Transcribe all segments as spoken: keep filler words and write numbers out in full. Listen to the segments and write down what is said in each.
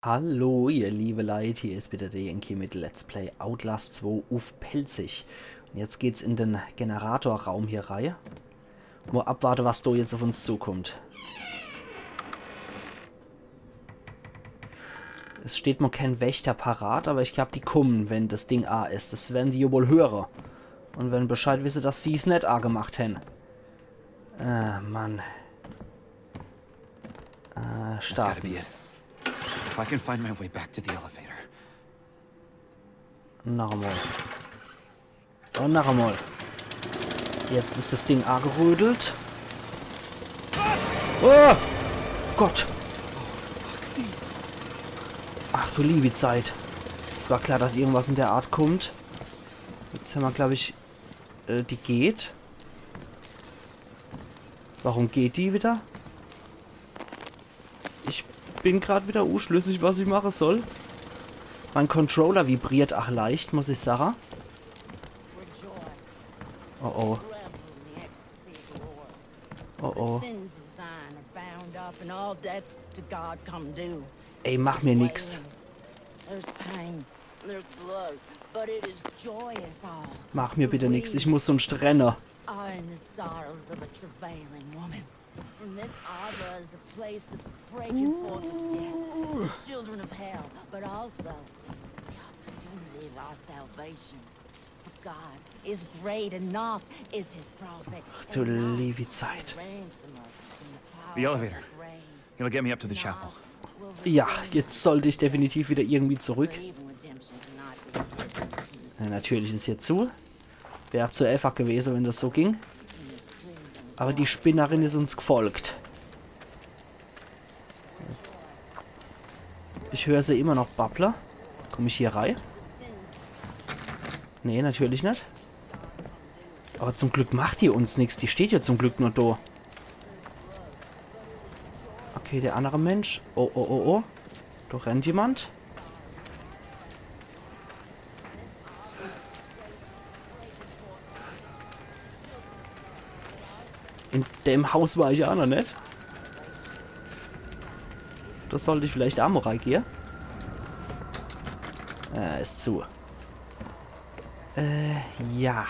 Hallo, ihr liebe Leit, hier is wieder der Yankee mit Let's Play Outlast zwei uff Pälzisch. Un jetzt geht's in den Generatorraum hier rei. Mol abwarte, was do jetzt uff uns zukummt. Es steht mol kee Wächter parat, awwer ich glaab, die kummen, wenn das Ding a is. Das werren die jo wohl höre. Un werren Bescheid wisse, dass sie's net agemacht hen. Äh, Mann. Äh, That's gotta be starten. It. If I can find my way back to the elevator. Noch emol. Un noch emol. Jetzt is das Ding agerödelt. Oh Gott. Ach du liebi Zeit. Es war klar, dass irgendwas in der Art kummt. Jetzt hämmer, glaab ich, äh, die geht. Warum geht die wieder? Ich bin grad wieder uschlüssig, was ich mache soll. Mein Controller vibriert ach leicht, muss ich sage. Oh oh. Oh oh. The sins of Zion are bound up and all debts to God come due. Ey, mach mir nix. There's pain, there's blood, but it is joyous all. Mach mir bitte nix, ich muss sunscht renne. Are in the sorrows of a travailing woman. From this arbor is a place of breaking forth of death, the children of hell, but also the opportunity of our salvation. For God is great, and Noth is his prophet. Ach du liebi Zeit. The elevator. It'll get me up to the chapel. Ja, jetzt sollt ich definitiv wieder irgendwie zurück. Ja, natürlich is hier zu. Wär ach zu äfach gewese, wenn das so ging. Awwer die Spinnerin is uns gfolgt. Ich hör se immer noch babble. Kumm ich hier rei? Nee, natürlich net. Awwer zum Glück macht die uns nix. Die steht jo zum Glück nur do. Okay, der annere Mensch. Oh, oh, oh, oh. Do rennt jemand. In dem Haus war ich ach noch net. Do sollt ich vielleicht ach mol reigehe. Äh, is zu. Äh, ja.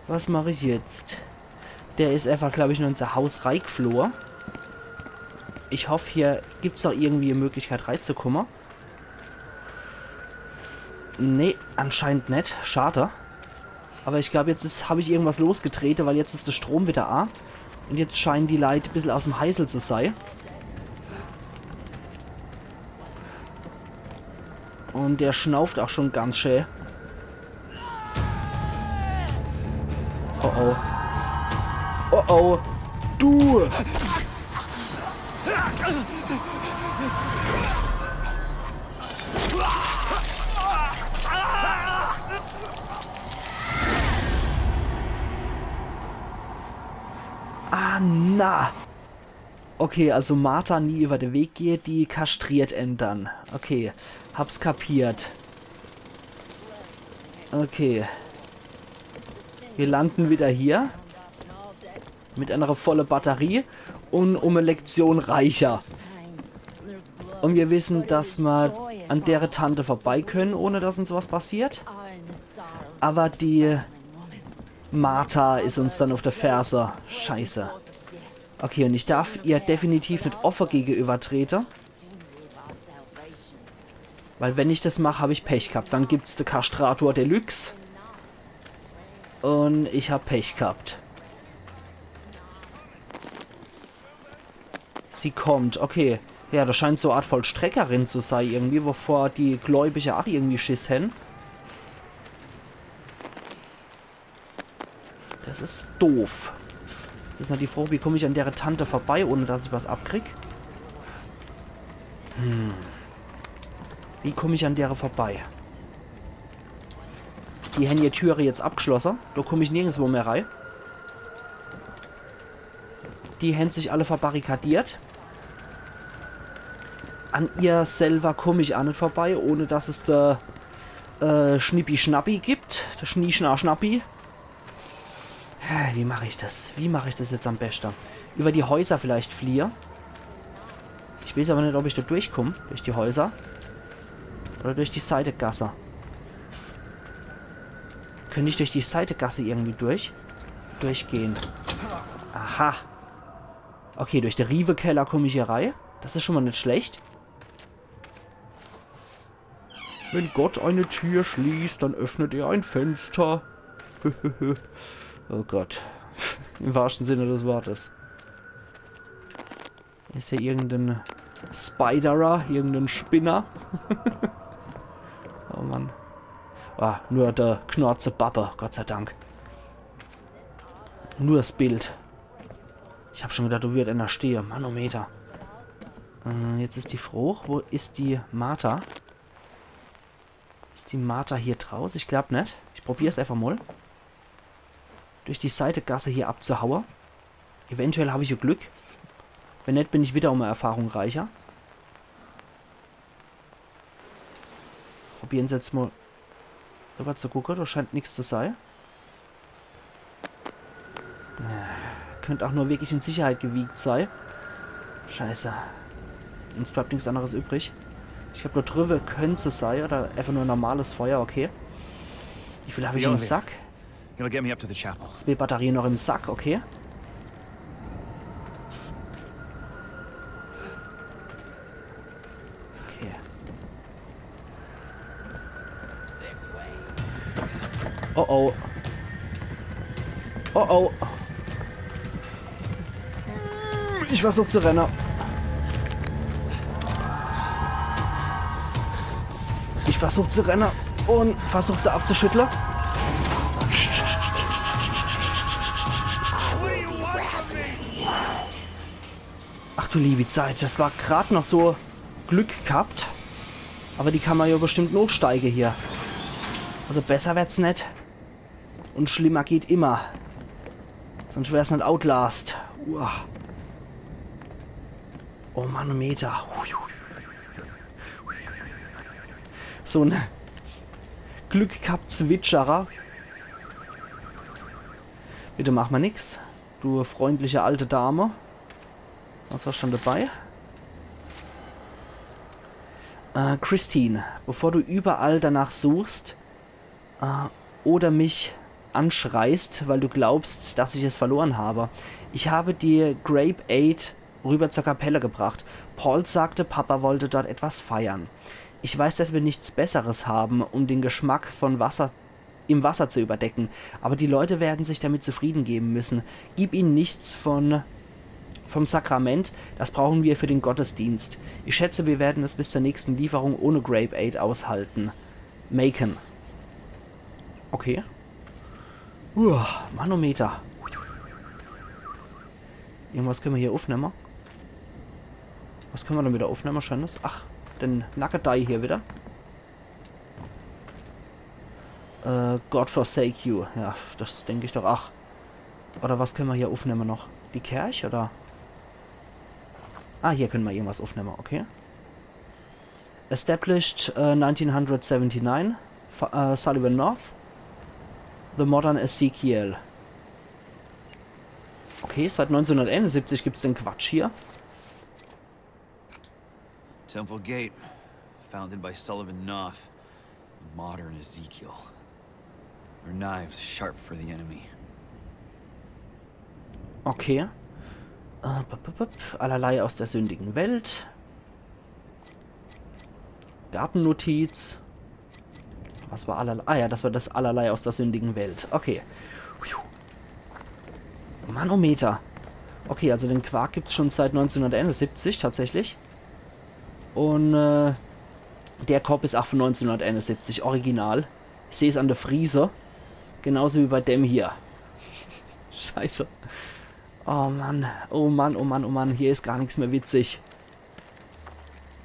Was mach ich jetzt? Der is äfach, glaab ich, nur in sei Haus reigfloh. Ich hoff, hier gibt's doch irgendwie e Möglichkeit reizukumme. Nee, anscheinend net. Schade. Awwer ich glaab, jetzt is, hab ich irgendwas losgetrete, weil jetzt is de Strom wieder a. Un jetzt scheinen die Leit e bissel aus'm Heisel zu sei. Un der schnauft ach schun ganz schä. Oh oh. Oh oh. Du! Ah, na! Okay, also Martha nie iwwer de Weg gehe, die kastriert en dann. Okay, hab's kapiert. Okay. Mir landen wieder hier. Mit enere volle Batterie un um e Lektion reicher. Un mir wissen, dass mer an dere Tante vorbei können, ohne dass uns was passiert. Awwer die Martha is uns dann uff de Ferse. Scheiße. Okay, un ich darf ihr definitiv net offe gegenübertrete. Weil wenn ich das mach, hab ich Pech gehabt. Dann gibt's de Kastrator Deluxe. Un ich hab Pech gehabt. Sie kommt, okay. Ja, das scheint so e Art Vollstreckerin zu sei irgendwie, wovor die Gläubige ach irgendwie Schiss hän. Das is doof. Das is noch die Frage, wie komm ich an dere Tante vorbei, ohne dass ich was abkrieg? Hm. Wie komm ich an dere vorbei? Die hän ihr Türe jetzt abgeschlosse. Do komm ich nirgendswo mehr rei. Die hän sich alle verbarrikadiert. An ihr selwer komm ich ach net vorbei, ohne dass es de, äh, Schnippi-Schnappi gibt. De Schnieschna-Schnappi. Hä, wie mach ich das? Wie mach ich das jetzt am beschte? Über die Häuser vielleicht fliehe? Ich weeß awwer net, ob ich do durchkumm, durch die Häuser. Oder durch die Seitegasse. Könnt ich durch die Seitegasse irgendwie durch? Durchgehn. Aha. Okay, durch de Riewekeller kumm ich hier rei. Das is schon mol net schlecht. Wenn Gott eine Tür schließt, dann öffnet er ein Fenster. Oh Gott. Im wahrschte Sinne des Wortes. Is hier irgenden Spiderer, irgenden Spinner? Oh Mann. Ah, nur de Knorze Babbe, Gott sei Dank. Nur das Bild. Ich hab schon gedacht, do wird einer stehe. Manometer. Äh, jetzt is die Froch, wo is die Martha? Is die Martha hier draus? Ich glaub net. Ich probier's einfach mol. Durch die Seitegasse hier abzuhaue. Eventuell hab ich jo Glück. Wenn net, bin ich wieder um e Erfahrung reicher. Probieren's jetzt mol rüber zu gucke. Do scheint nix zu sei. Könnt auch nur wirklich in Sicherheit gewiegt sei. Scheiße. Uns bleibt nix anderes übrig. Ich glaub, do driwwe könnt se sei. Oder einfach nur normales Feuer, okay. Wie viel hab ich im Sack? It'll get me up to the chapel. Zwee Batterie noch im Sack, okay. Okay. Oh oh. Oh oh. Ich versuch zu renne. Ich versuch zu renne und versuch se abzuschüttle. Ach du liebe Zeit, das war grad noch so Glück gehabt. Aber die kann man ja bestimmt nochsteige hier. Also besser wird's net. Und schlimmer geht immer. Sonst wär's net Outlast. Uah. Oh Mann, Meter. So ein Glück gehabt, Switcherer. Bitte mach mal nix, du freundliche alte Dame. Was war schon dabei? Äh, Christine, bevor du überall danach suchst, äh, oder mich anschreist, weil du glaubst, dass ich es verloren habe. Ich habe die Grape Aid rüber zur Kapelle gebracht. Paul sagte, Papa wollte dort etwas feiern. Ich weiß, dass wir nichts Besseres haben, um den Geschmack von Wasser, im Wasser zu überdecken, aber die Leute werden sich damit zufrieden geben müssen. Gib ihnen nichts von, vom Sakrament, das brauchen wir für den Gottesdienst. Ich schätze, wir werden es bis zur nächsten Lieferung ohne Grape Aid aushalten. Macon. Okay. Uah, Manometer. Irgendwas können wir hier aufnehmen. Was können wir dann wieder aufnehmen, Schönes? Ach, den Nackedei hier wieder. Äh, God forsake you. Ja, das denk ich doch. Ach. Oder was können wir hier aufnehmen noch? Die Kirche, oder? Ah, hier können wir irgendwas aufnehmen, okay. Established, äh, nineteen hundred seventy-nine, Fa- äh, Sullivan North, The Modern Ezekiel. Okay, seit neunzehnhunderteinundsiebzig gibt's den Quatsch hier. Temple Gate, founded by Sullivan Knoth, the modern Ezekiel. Their knives sharp for the enemy. Okay. Äh, bup, bup, bup. Allerlei aus der sündigen Welt. Gartennotiz. Was war allerlei? Ah ja, das war das Allerlei aus der sündigen Welt. Okay. Manometer. Okay, also den Quark gibt's schon seit neunzehnhunderteinundsiebzig tatsächlich. Und äh, der Korb is auch von neunzehnhunderteinundsiebzig, original. Ich seh's an der Friese. Genauso wie bei dem hier. Scheiße. Oh Mann, oh Mann, oh Mann, oh Mann. Hier is gar nix mehr witzig.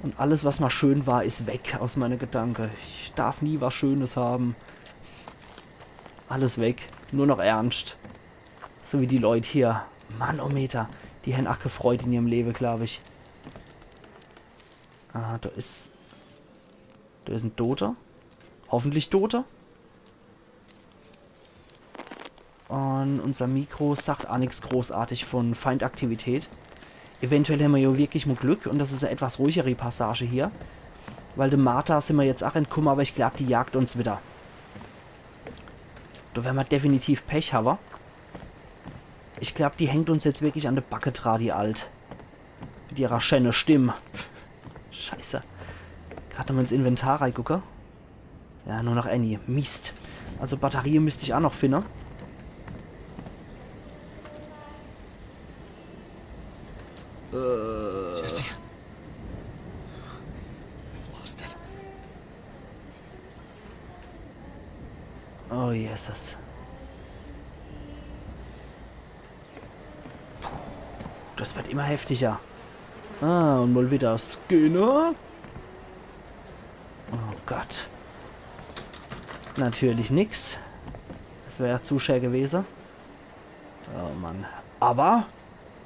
Und alles, was mal schön war, is weg aus meiner Gedanke. Ich darf nie was Schönes haben. Alles weg. Nur noch Ernst. So wie die Leut hier. Manometer. Die hän ach kee Freud in ihrem Lewe, glaub ich. Ah, do is, do is en Toter. Hoffentlich Toter. Und unser Mikro sagt ach nix großartig von Feindaktivität. Eventuell hämmer jo wirklich mo Glück un das is e etwas ruhigeri Passage hier. Weil de Martha simmer jetzt ach entkumme, awwer ich glaab, die jagt uns widder. Do werre mer definitiv Pech hawwe. Ich glaab, die hängt uns jetzt wirklich an de Backe dra, die Alt. Mit ihrer schäne Stimm. Scheiße. Grad mo ins Inventar reigucke. Ja, nur noch Annie. Mist. Also Batterie müsst ich ach noch finne. Äh. Jesse. I've lost it. Oh, Jesus. Puh, das werd immer heftiger. Ah, un mol widder Skinner. Oh Gott. Natürlich nix. Das wär jo zu schä gewese. Oh Mann. Awwer,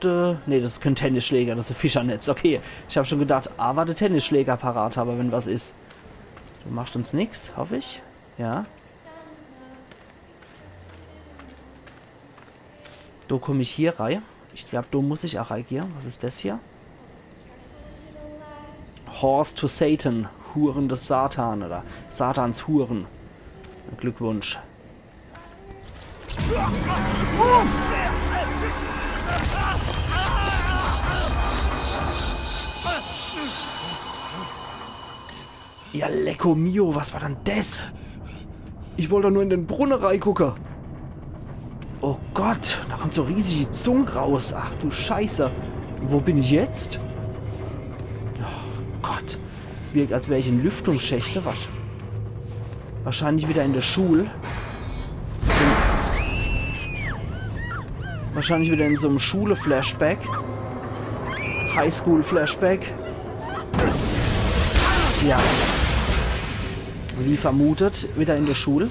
äh, nee, das is kän Tennisschläger, das is e Fischernetz. Okay, ich hab schun gedacht, awwer de Tennisschläger parat hawwe, wenn was is. Du machst uns nix, hoff ich. Ja. Do komm ich hier rei. Ich glaab, do muss ich ach reigehe. Was is das hier? Whores to Satan. Huren des Satan oder Satans Huren. Glückwunsch. Ja, lecko mio, was war dann des? Ich wollt doch nur in den Brunne reigucke. Oh Gott, do kommt so riesigi Zung raus. Ach du Scheiße. Wo bin ich jetzt? Oh Gott, es wirkt, als wär ich in Lüftungsschächte. Wahrsch-, wahrscheinlich widder in de Schul. Wahrscheinlich widder in so'm Schule-Flashback. Highschool-Flashback. Ja. Wie vermutet, widder in de Schul.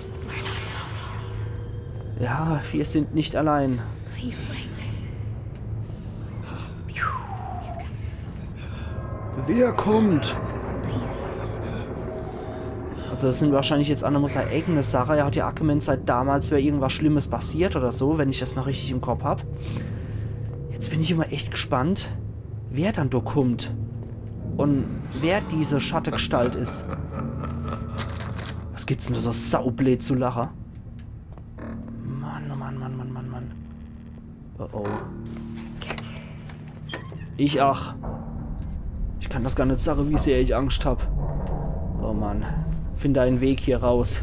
Ja, wir sind nicht allein. Please wait. Wer kommt? Please. Also das sin wahrscheinlich jetzt ach nochmo sei eigene Sache. Er hat jo ach gemeent, seit damals wär irgendwas Schlimmes passiert oder so, wenn ich das noch richtig im Kopp hab. Jetzt bin ich immer echt gespannt, wer dann do kummt. Un wer diese Schattegestalt is. Was gibt's denn do so saublöd zu lache? Mann, oh Mann, Mann, Mann, Mann, Mann. Oh oh. I'm scared. Ich ach. Ich kann das gar net sage, wie sehr ich Angst hab. Oh Mann. Finde einen Weg hier raus.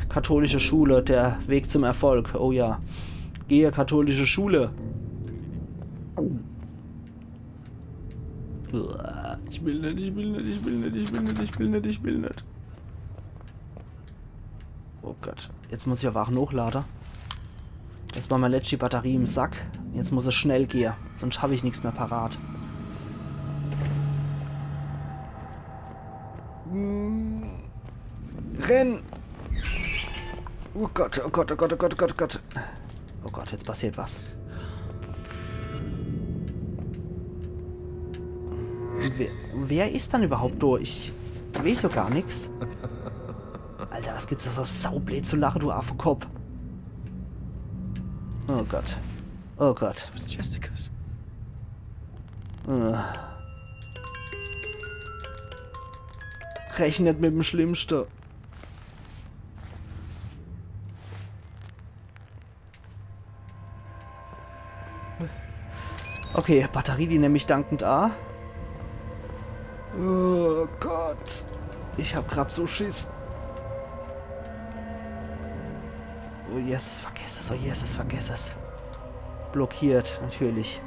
Katholische Schule, der Weg zum Erfolg. Oh ja. Gehe katholische Schule. Uah, ich will net, ich will net, ich will net, ich will net, ich will net, ich will net. Oh Gott, jetzt muss ich awwer ach nochlade. Das war mei letschte Batterie im Sack. Jetzt muss es schnell gehe, sonst hab ich nix mehr parat. Hm. Renn! Oh Gott, oh Gott, oh Gott, oh Gott, oh Gott, oh Gott. Oh Gott, jetzt passiert was. Wer, wer is dann überhaupt do? Ich weeß jo gar nix. Alter, was gibt's do so saublöd zu lache, du Affekopp? Oh Gott. Oh Gott. That was Jessica's. Äh. Rechnet mit dem Schlimmste. Okay, Batterie, die nemm ich dankend a. Oh Gott. Ich hab grad so Schiss. Oh Jesus, vergess es, oh Jesus, vergess es. Blockiert, natürlich.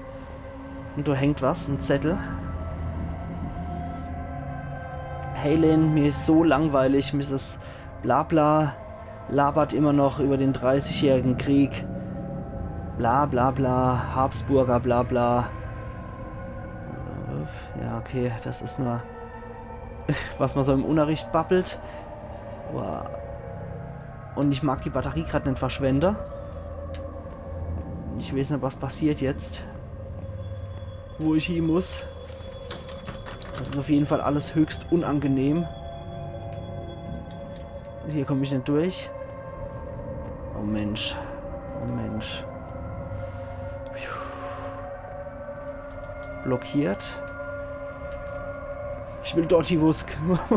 Un do hängt was, en Zettel. Hey Lynn, mir is so langweilig, Misses Blabla labert immer noch über den dreißigjährigen Krieg. Bla bla bla, Habsburger bla bla. Ja, okay, das is nur, was man so im Unnerricht babbelt. Wow. Un ich mag die Batterie grad net verschwende. Ich weeß net, was passiert jetzt. Wo ich hie muss. Das is auf jeden Fall alles höchst unangenehm. Hier komm ich net durch. Oh Mensch. Oh Mensch. Puh. Blockiert. Ich will dort, wo es,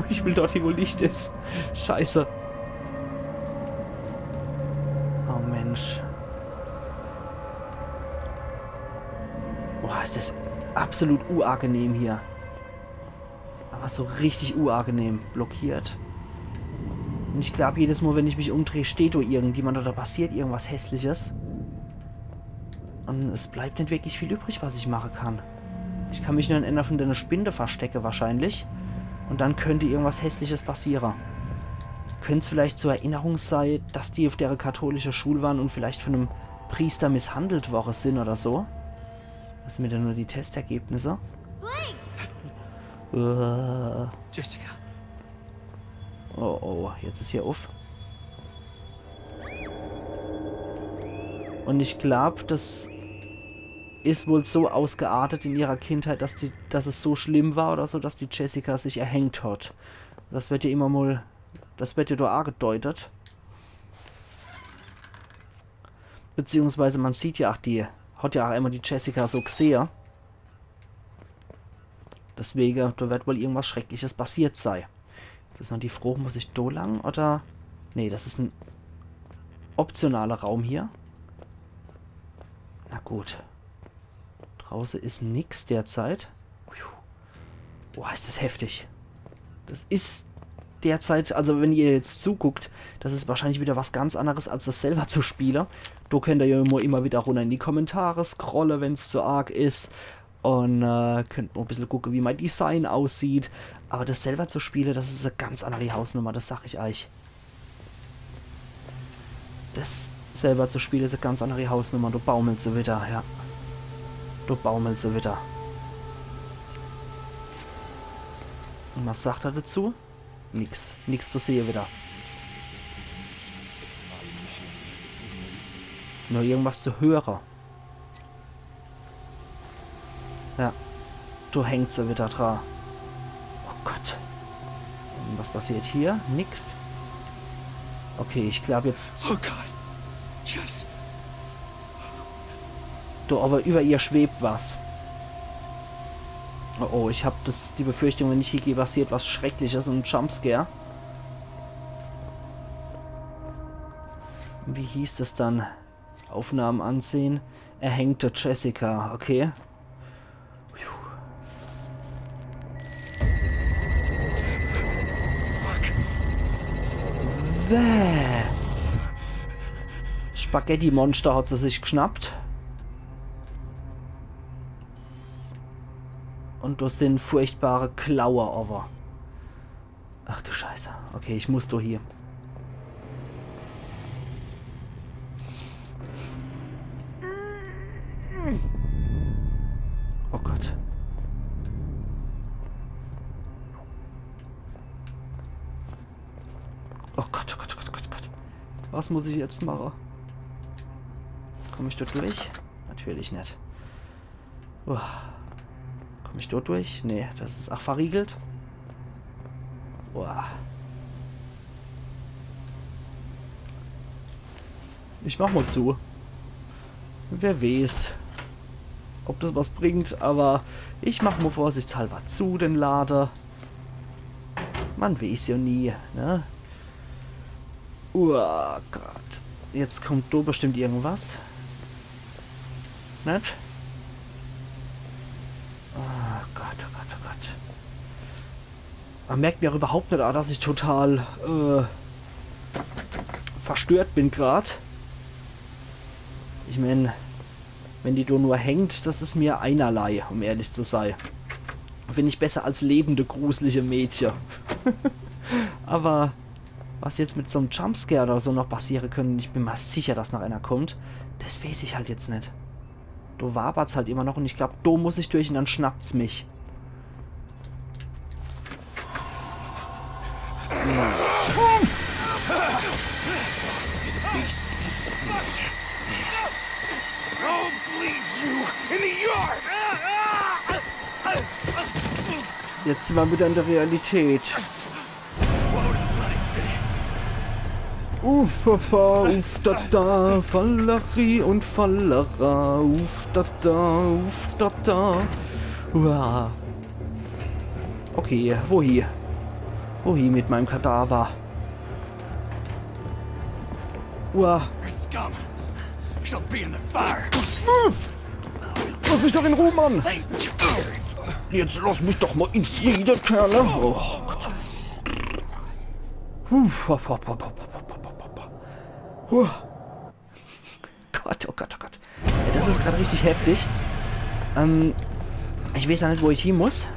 ich will dort, wo Licht is. Scheiße. Oh Mensch. Boah, is das absolut uagenehm hier. Aber so richtig uagenehm. Blockiert. Und ich glaub, jedes Mal, wenn ich mich umdreh, steht do irgendjemand oder passiert irgendwas Hässliches. Und es bleibt net wirklich viel übrig, was ich mache kann. Ich kann mich nur in einer von denen Spinde verstecke wahrscheinlich. Und dann könnte irgendwas Hässliches passiere. Könnt's vielleicht zur Erinnerung sei, dass die auf dere katholische Schul waren und vielleicht von einem Priester misshandelt worre sind oder so? Was sind denn nur die Testergebnisse? Blake! Äh. Jessica. Oh, oh, jetzt is hier uff. Und ich glaub, das is wohl so ausgeartet in ihrer Kindheit, dass die, dass es so schlimm war oder so, dass die Jessica sich erhängt hat. Das wird ja immer mal, das wird ja do angedeutet. Beziehungsweise man sieht ja auch die, hat ja auch immer die Jessica so gesehe. Deswege, da wird wohl irgendwas Schreckliches passiert sei. Jetzt is noch die Frage, muss ich do lang oder? Nee, das is ein optionaler Raum hier. Na gut. Drauße is nix derzeit. Puh. Boah, is das heftig. Das is derzeit, also wenn ihr jetzt zuguckt, das is wahrscheinlich wieder was ganz anderes, als das selber zu spiele. Do könnt ihr ja immer, immer wieder runner in die Kommentare scrolle, wenn's zu arg is. Und äh, könnt mal e bissel gucke, wie mein Design aussieht. Aber das selber zu spiele, das is e ganz andere Hausnummer, das sag ich euch. Das selber zu spiele is e ganz andere Hausnummer. Do baumelt se wieder, ja. Do baumelt se wieder. Und was sagt er dazu? Nix. Nix zu sehe wieder. Nur irgendwas zu höre. Ja. Do hängt se wieder dra. Oh Gott. Und was passiert hier? Nix. Okay, ich glaub jetzt. Oh Gott. Yes. Do, aber über ihr schwebt was. Oh, oh, ich hab das, die Befürchtung, wenn ich hier gehe, passiert was Schreckliches, ein Jumpscare. Wie hieß das dann? Aufnahmen ansehen. Erhängte Jessica, okay. Fuck. Bäh. Spaghetti-Monster hat se sich geschnappt. Und das sind furchtbare Klaue, aber. Ach du Scheiße. Okay, ich muss durch hier. Oh Gott. Oh Gott, oh Gott, oh Gott, oh Gott, oh Gott. Was muss ich jetzt machen? Komm ich dort durch? Natürlich nicht. Uah. Komm ich dort durch? Nee, das is auch verriegelt. Uah. Ich mach mal zu. Wer weiß, ob das was bringt, aber ich mach mal vorsichtshalber zu, den Lade. Man weiß ja nie, ne? Oh Gott. Jetzt kommt do bestimmt irgendwas. Net? Oh Gott, oh Gott, oh Gott. Man merkt mir auch überhaupt net an, dass ich total äh, verstört bin grad. Ich mein, wenn die do nur hängt, das is mir einerlei, um ehrlich zu sei. Find ich besser als lebende, gruselige Mädche. Aber was jetzt mit so'm Jumpscare oder so noch passiere könnt, ich bin mir sicher, dass noch einer kommt, das weiß ich halt jetzt net. Do wabert's halt immer noch und ich glaub, do muss ich durch und dann schnappt's mich. I'll bleed you in the yard! Jetzt sind wir wieder in der Realität. Uff, uff, uff, da, da, Fallerie und Fallera, uff, da, da, uff, da, da. Uah. Okay, wohi? Wohi mit meinem Kadaver? Uah. Scum shall be in the fire. Lass mich doch in Ruhe, Mann! Thank you. Jetzt lass mich doch mal in Friede, Kerle! Oh Gott. Puh, hopp, hopp, hopp. Puh. Gott, oh Gott, oh Gott. Ja, das is grad richtig heftig. Ähm, ich weeß jo net, wo ich hie muss.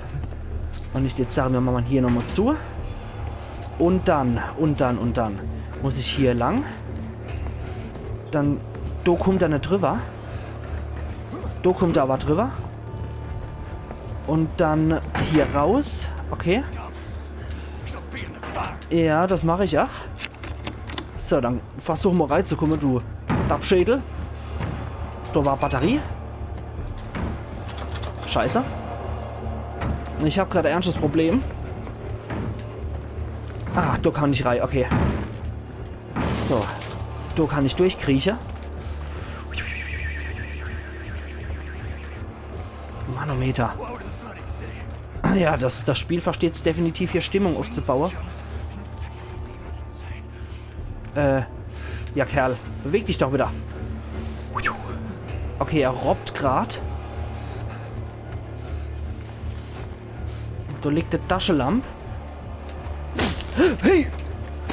Un ich jetzt sage, mir mache hier nochmal zu. Un dann, un dann, un dann muss ich hier lang. Dann, do kummt er net drüber. Do kummt er awwer drüber. Un dann hier raus. Okay. Shall be in the fire. Ja, das mach ich ach. So, dann versuch mal reizukumme, du Dappschädel. Do war Batterie. Scheiße. Ich hab grad e ernstes Problem. Ah, do kann ich rei, okay. So, do kann ich durchkrieche. Manometer. Ja, das, das Spiel versteht's definitiv, hier Stimmung aufzubaue. Äh, ja, Kerl, beweg dich doch wieder. Okay, er robbt grad. Do liegt die Taschelamp. Hey!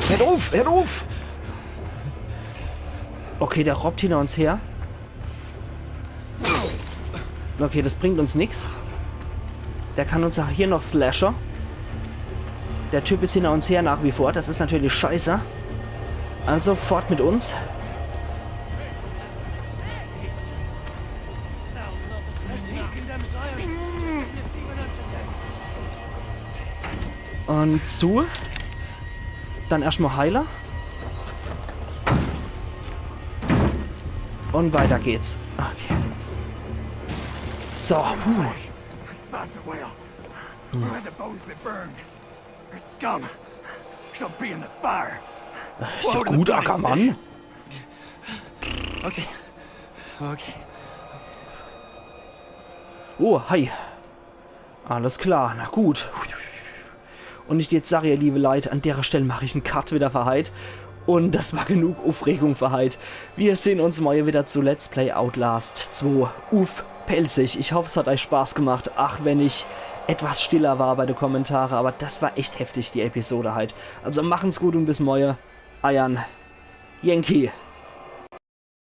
Hört auf! Hört auf! Okay, der robbt hinter uns her. Okay, das bringt uns nix. Der kann uns ach hier noch slashe. Der Typ is hinter uns her nach wie vor. Das is natürlich scheiße. Also fort mit uns. Un zu. Dann erscht mal heile. Un weiter geht's. Okay. So, puh. Master Whale, where the bones been burned? Scum shall be in the fire. Is ja gut, Ackermann. Okay. Okay. Oh, hi. Alles klar, na gut. Un ich jetzt sag, ihr liebe Leit, an dere Stell mach ich en Cut wieder für heit. Un das war genug Aufregung für heit. Wir sehn uns morje wieder zu Let's Play Outlast zwei uff Pälzisch. Ich hoff, es hat euch Spaß gemacht, ach wenn ich etwas stiller war bei de Kommentare, aber das war echt heftig, die Episode heit. Also machen's gut un bis morje. Eiern Yankee.